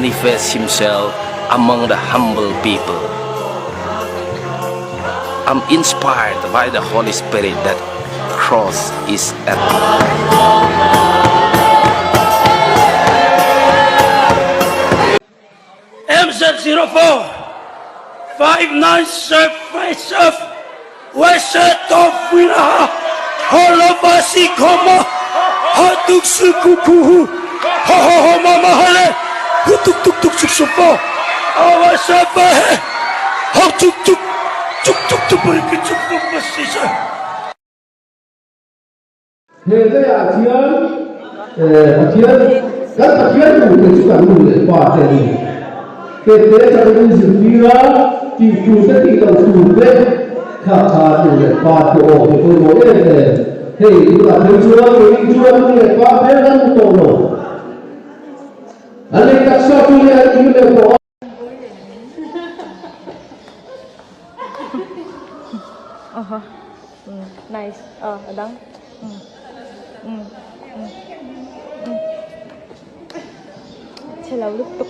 manifests himself among the humble people. I'm inspired by the Holy Spirit that cross is at MZ04 5975 Wesetofuiraha Holovasikoma Hatuksukukuhu Hohohomamahale Hutuktuktuksuksufo Awasafahe Hotuktuk Tuktuktuburikitsukupasisa. He leiah chuan Pathian, kan Pathian duhte chu kan nu leh pa te a ni. Tete atangin zirtir a, tih tur te tih loh tur te kha kha nu leh pa te aw hi pawimawh em em. Hei tunah phei chuan keini chuan nu leh pa hmel kan hmu tawh lo. An lei taksa chu leh an kim leh tawh a. Aha. Nice. Oh, adang. Chhelo lutuk.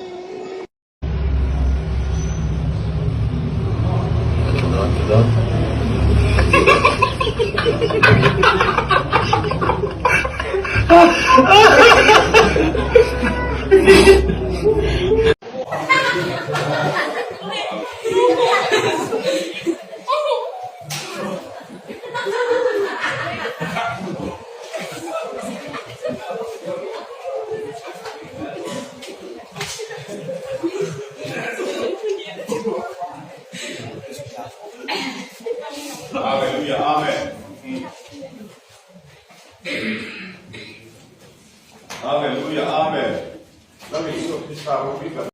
Hallelujah. Amen. Hallelujah. Amen. Lal Isua Krista ropui kan.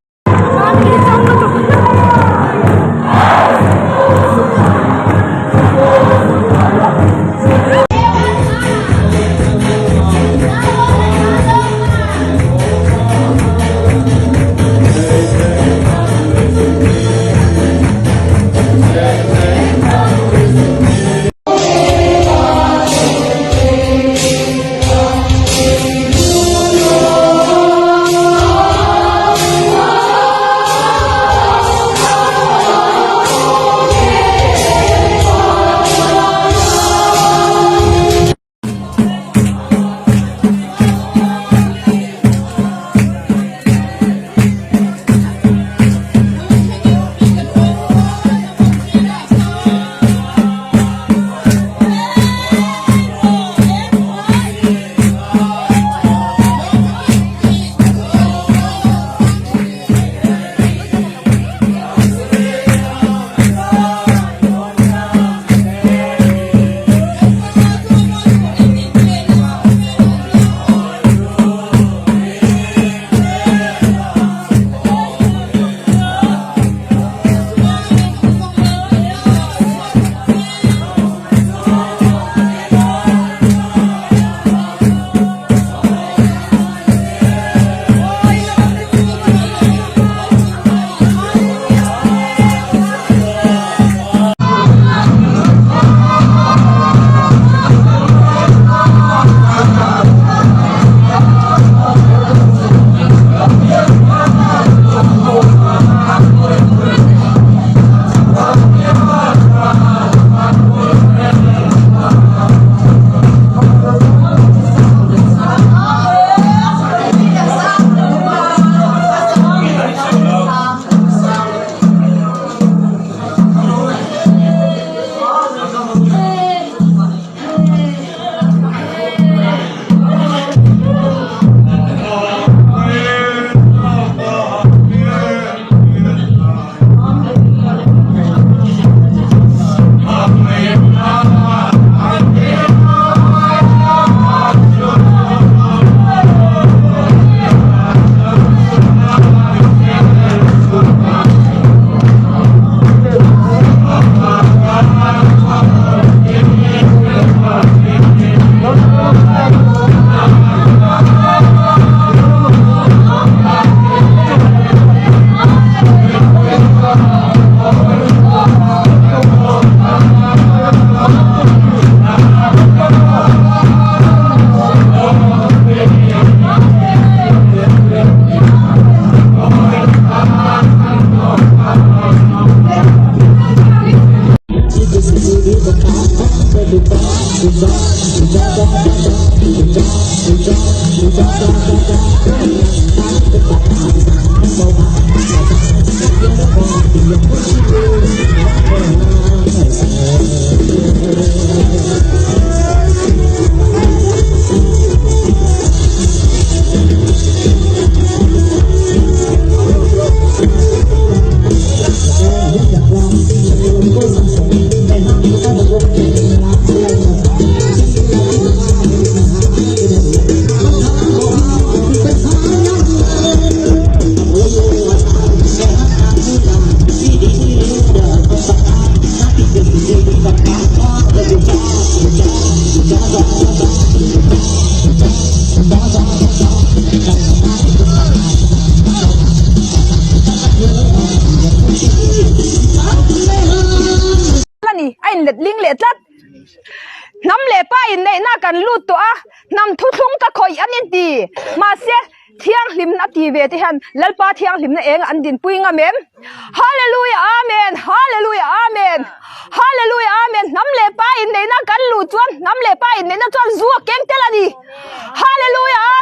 A ni, a inletling leh tlat. Hnam leh pa inneihna kan lut tawh a, hnam thuthlung ka khawih an inti. Mahse, thianghlimna a ti ve te hian Lalpa thianghlimna eng an dinpui ngam em? Hallelujah Amen! Hallelujah Amen! Hallelujah Amen! Hnam leh pa inneihna kan luh chuan hnam leh pa inneihna chuan zu a keng tel a ni. Hallelujah Amen!